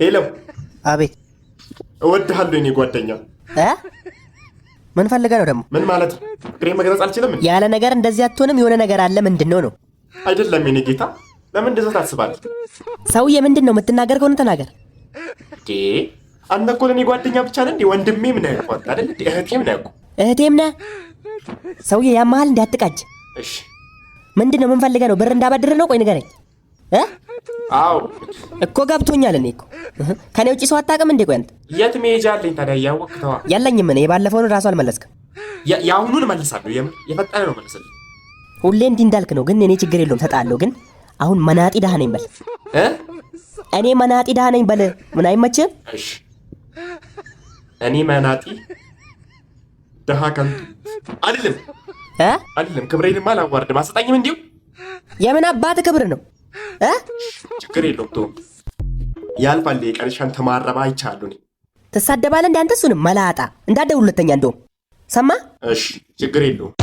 Hello። አቤት። እወድሃለሁ የኔ ጓደኛ። እ ምን ፈልገህ ነው ደግሞ? ምን ማለት ነው? ፍቅሬን መግለጽ አልችልም እንዴ? ያለ ነገር እንደዚህ አትሆንም። የሆነ ነገር አለ። ምንድን ነው ነው? አይደለም የኔ ጌታ፣ ለምን እንደዛ ታስባለህ? ሰውዬ ምንድን ነው የምትናገር ከሆነ ተናገር። እንዴ አንተ እኮ ለእኔ ጓደኛ ብቻ ነህ እንዴ? ወንድሜም ነህ እኮ አንተ አይደል እንዴ? እህቴም ነህ እኮ። እህቴም ነህ ሰውዬ። ያመሃል እንዴ? አትቃጅ። እሺ። ምንድን ነው ምን ፈልገህ ነው? ብር እንዳበድር ነው? ቆይ ንገረኝ እ አዎ። እኮ ገብቶኛል። እኔ እኮ ከኔ ውጭ ሰው አታውቅም እንዴ? ቆይ አንተ የት መሄጃ አለኝ ታዲያ? እያወቅህ ተዋ። ያለኝም እኔ የባለፈውን ራሱ አልመለስክም። የአሁኑን እመልሳለሁ። የምር የፈጠነ ነው መልስልኝ። ሁሌ እንዲህ እንዳልክ ነው። ግን እኔ ችግር የለውም ሰጣለሁ። ግን አሁን መናጢ ድሃ ነኝ በል። እ እኔ መናጢ ድሃ ነኝ በል። ምን አይመችህም? እሺ፣ እኔ መናጢ ድሃ ከንቱ አይደለም። እ አይደለም፣ ክብሬንማ አላዋርድም። አሰጣኝም እንዲሁ። የምን አባት ክብር ነው እ? ችግር የለውም ተወው፣ ያልፋል። የቀንሻን ተማረባ አይቻለሁ እኔ። ትሳደባለህ እንደ አንተ። እሱንም መላጣ እንዳትደውል ሁለተኛ። እንደውም ሰማ። እሺ፣ ችግር የለውም።